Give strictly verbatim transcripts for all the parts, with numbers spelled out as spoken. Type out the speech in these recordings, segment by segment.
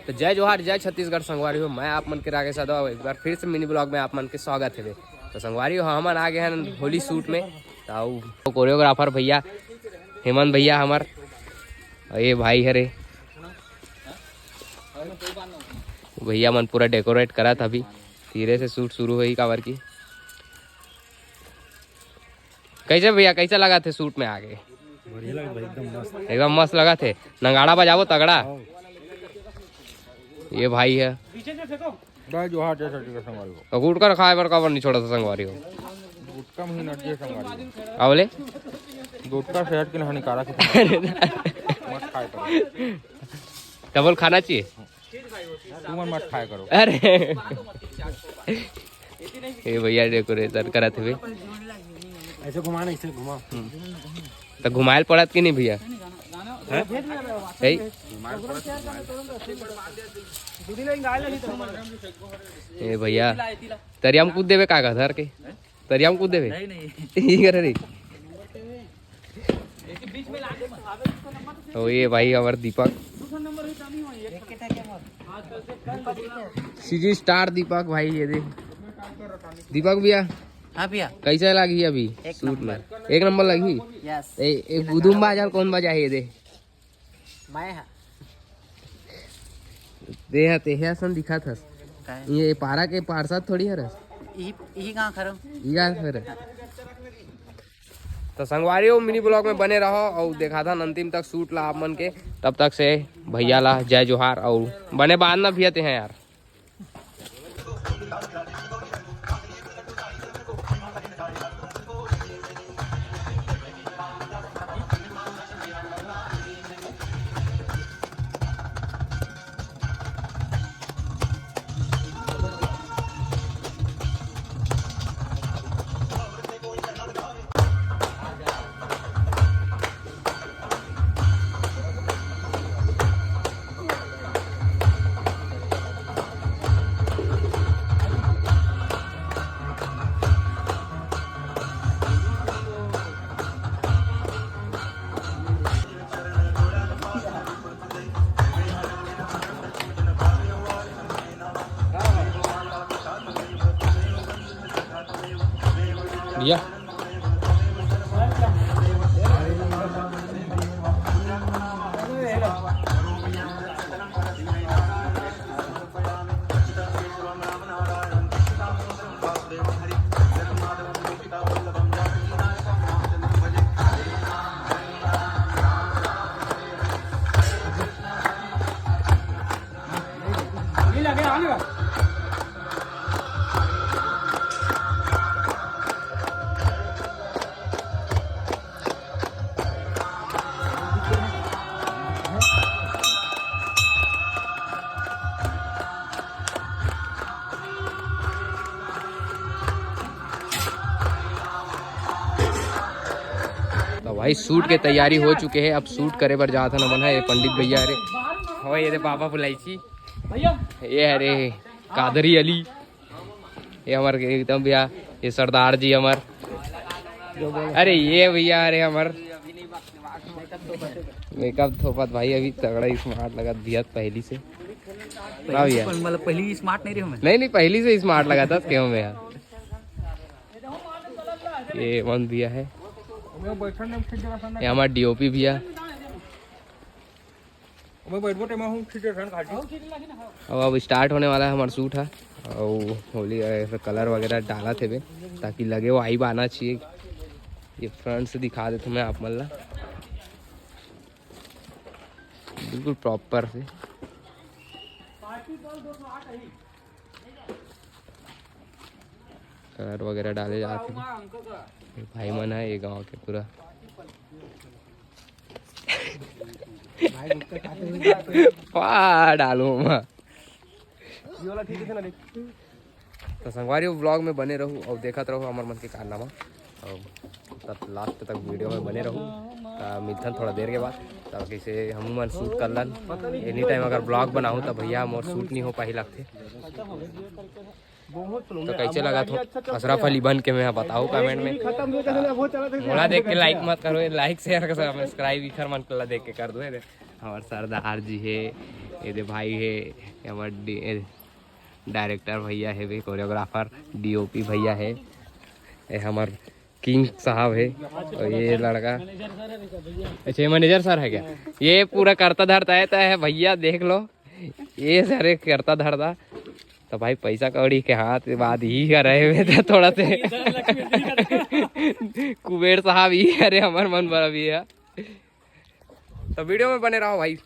तो जय जोहार, जय छत्तीसगढ़ संगवारी हो, मैं आप मन के राकेश यादव, एक बार फिर से मिनी ब्लॉग में आप मन के स्वागत हे। तो संगवारी हो, हमन आ गए हैं होली शूट में। तो कोरियोग्राफर भैया, हेमंत भैया हमर, और ये भाई हरे, भैया मन पूरा डेकोरेट करत अभी। धीरे से शूट शुरू होही, काबर की। कैसे भैया, कैसे लगा थे शूट में आके? बढ़िया लगा भाई, एकदम मस्त। एकदम मस्त लगा थे। नगाड़ा बजाबो तगड़ा। हाँ। ये भाई है। जय जोहार, जय छत्तीसगढ़ संगवारी हो। तो गुटखा खाए बर काबर नहीं छोड़ा था संगवारी हो? गुटखा में ही एनर्जी है संगवारी हो। का बोले? गुटखा सेहत के लिए हानिकारक है। मत खाया करो। डबल खाना चाहिए। तुम मत खाया करो। अरे ये भैया डेकोरेशन करत हुए। ऐसे घुमा ना, इसे घुमा। तो घुमायल पड़त कि नहीं भैया? हैं? ए भैया, तरिया में कूद देबे का, का धर के? तरिया में कूद देबे? नहीं, नहीं। ई करे रे। ओ ये भाई, हमार दीपक, सीजी स्टार दीपक भाई, ये दे। दीपक भैया, हाँ भैया। कैसे लगी अभी एक शूट में? नंबर। एक नंबर लगी। यस। ए, ए गुदुम बाजार कौन बजा है, ये दे? मैं हा। देहा तेहे असन दिखत हस। काय? ये पारा के पार्षद थोड़ी हरस। इही, इही गाँव खरो। ई गाँव खरो। तो संगवारी हो, मिनी ब्लॉग में बने रहो और देखा था अंतिम तक शूट ला आप मन के। तब तक से भैया ला जय जोहार और बने बाद ना भैया ते हैं यार। भैया। तो भाई, शूट के तैयारी हो चुके हे। अब शूट करे बर जात हन हमन ह। ये पंडित भैया, अरे हवा, ये दे बाबा बुलाइची। ये हरे कादरी अली, ये हमर एकदम भैया, ये सरदार जी हमर। अरे ये भैया, अरे हमर मेकअप थोपत भाई, अभी तगड़ा स्मार्ट लगत भैया पहली से। ना भैया? मतलब पहली स्मार्ट नहीं रहे मैं। नहीं, नहीं, पहली से स्मार्ट लगा था क्यों में यार। ये मन भैया है, ये हमारा डीओपी भैया। अब, अब स्टार्ट होने वाला है हमारा शूट है। और होली, अ, कलर वगैरह डाला थे बे, ताकि लगे वो आई आना चाहिए। ये फ्रंट से दिखा देता हूँ मैं आप मन ला, बिल्कुल प्रॉपर से। कलर वगैरह डाले जात हे। ये भाई मन है, ये गांव के पूरा। वाह, डालो मा। तो संगवारी हो, ब्लॉग में बने रहू और देखत रहू हमर मन के कारनामा। और तब लास्ट तक वीडियो में बने रहू। आ, मिलथन थोड़ा देर के बाद, तब कैसे हम मन शूट कर लन। एनी टाइम अगर ब्लॉग बनाहूँ, तब भैया मोर शूट नहीं हो पाही लगथे। तो कैसे लगा थो अशरफ अली बन के, मैं बताओ कमेंट में। मोला देख के लाइक मत करो, लाइक, शेयर, सब्सक्राइब इखर मन ला देख के कर दो। हमार सरदार जी है, ये दे भाई हे, ये हमर डि-, ए, डायरेक्टर भैया हे, भी कोरियोग्राफर, डीओपी भैया हे, ये हमर किंग साहब हे, और ये लड़का, अच्छा, ये मैनेजर सर है क्या? ये पूरा करता धरता है, तो है भैया, देख लो, ये सर एक करता धरता। तो भाई, पैसा कौड़ी के हाथ बाद ही करे हुए थे थोड़ा से। कुबेर साहब ही करे, हमर मन बड़ा भी है। तो वीडियो में बने रहो भाई।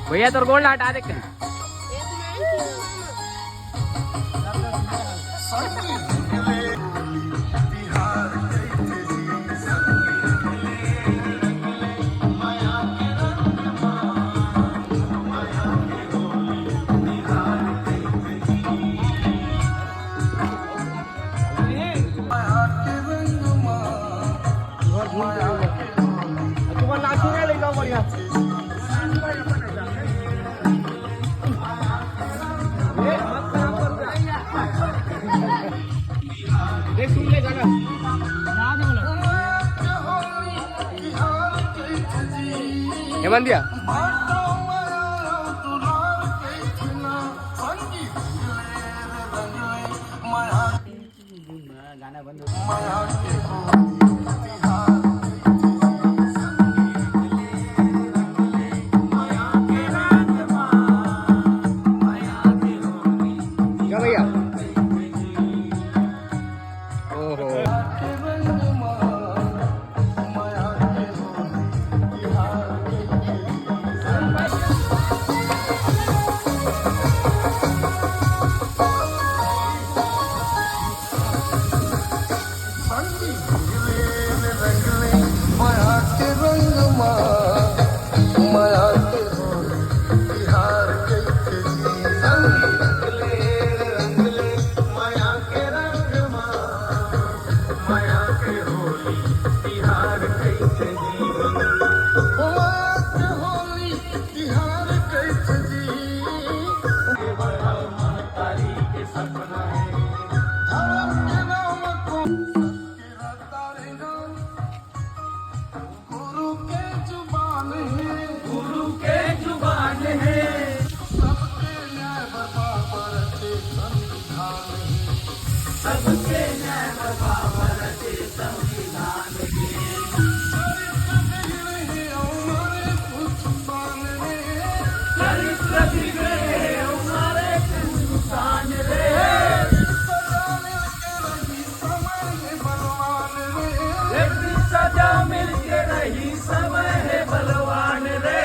भैया, तोर गोड़ ला हटा दे। हेमंत भैया। गाना बंद हो गया। क्या भैया? ओहो। गुरु के जुबान है, गुरु के जुबान है। सबके न्याय बराबर के संविधान है। सबके न्याय बराबर के संविधान है। चरित्र बिगड़े हमारे कुछ शान रे। चरित्र बिगड़े हमारे कुछ शान रे। सदा मिलके रही समय है बलवान रे। एक दिन सदा मिलके रही समय है बलवान रे।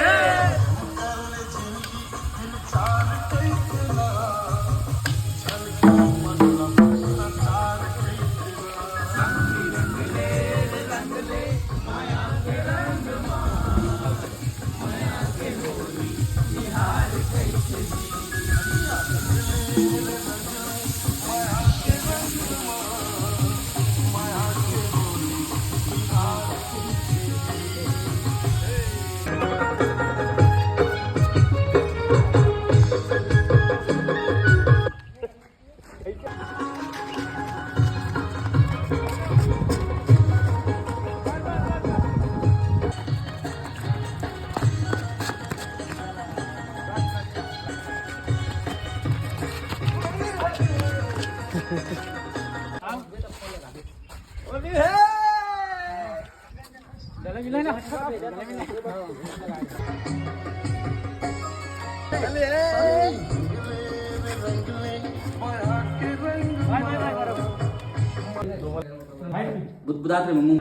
बुदबुदात रे मम्मू।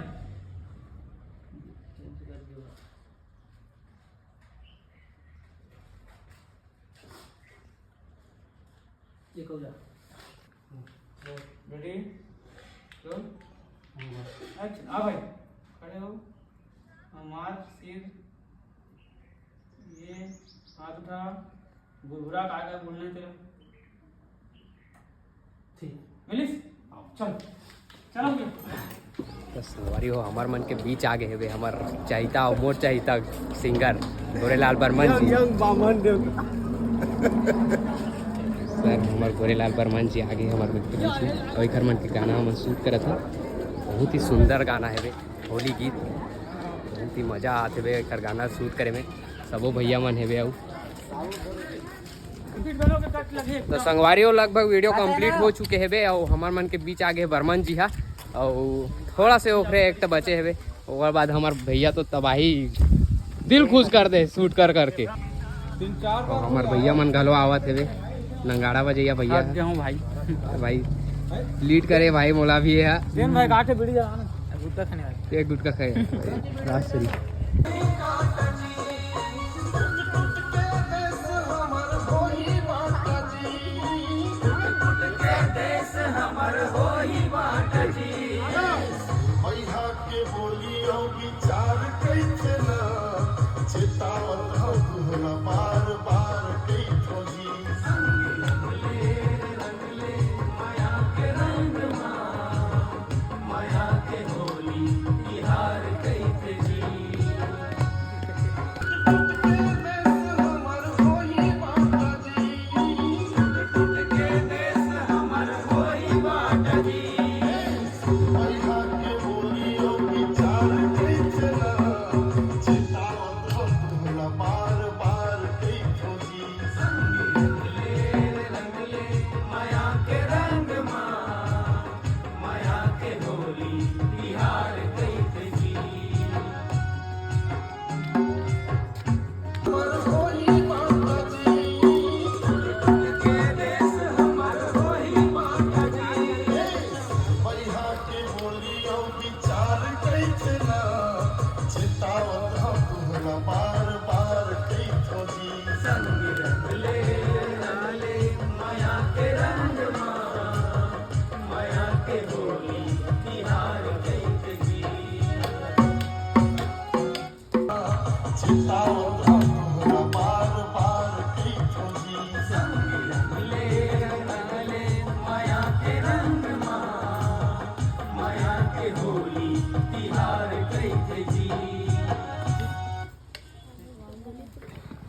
ये कब जा? रेडी? रोल। एक्शन। आ भाई, खड़े हो। हमार सिर, ये हाथ उठा, बुरबुरा का आगे बोलना है तेरा। ठीक। मिलिस? चल। चलो भैया। तो संगवारी हो, हमर मन के बीच आ गे हेबे हमर चहिता अउ मोर चहिता सिंगर गोरेलाल बर्मन जी। यंग बामन देव। सर, हमर गोरेलाल बर्मन जी आ गे हमर मन के बीच में, अउ एकर मन के गाना हमन शूट करत हन। बहुत ही सुंदर गाना हेबे, होली गीत। बहुत ही मजा आत हेबे एकर गाना शूट करे में। सबो भैया मन हेबे अउ तो संगवारी हो, लगभग वीडियो कंप्लीट हो चुके हेबे, अउ हमर मन के बीच आ गे बर्मन जी हा, अउ थोड़ा से ओकरे एक्ट बचे हेबे, ओकर बाद हमर भैया तो तबाही, दिल खुश कर दे शूट कर करके। तीन चार अउ हमर भैया मन घलो आवत हेबे, नंगाड़ा बजैया भैया। थक गया हूँ भाई। भाई लीड करे भाई, मोला भी है। दिन भाई गाठे बीड़ी जला ना, गुटखा खाने वाले। एक गुटखा खाए। राजश्री।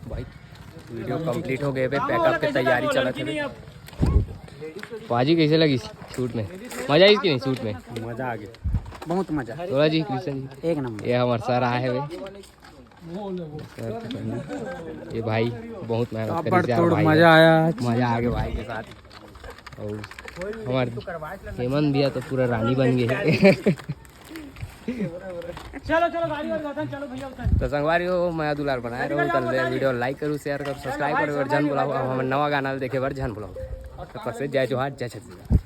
भाई, वीडियो कंप्लीट हो गए बे, पैकअप के तैयारी चलत हे। पाजी, कैसे लगी शूट में? मजा आई कि नहीं शूट में? मजा आ गया, बहुत मजा। तोला जी, कृष्ण जी? एक नंबर। ये हमर सर आए हे बे। सर, ये भाई बहुत मेहनत करिस यार, भाई। मजा आया। मजा आ गया भाई के साथ। अउ हमर हेमंत भैया तो पूरा रानी बन गए। चलो, चलो, गाड़ी वाली बात है, चलो भैया, उतर। तो संगवारी हो, मया दुलार बनाए रहो, तब ले वीडियो लाइक करू, शेयर करू, सब्सक्राइब करू अउ झन भुलाओ। अब हमर नवा गाना देखे बर झन भुलाओ। तब तक से जय जोहार, जय छत्तीसगढ़।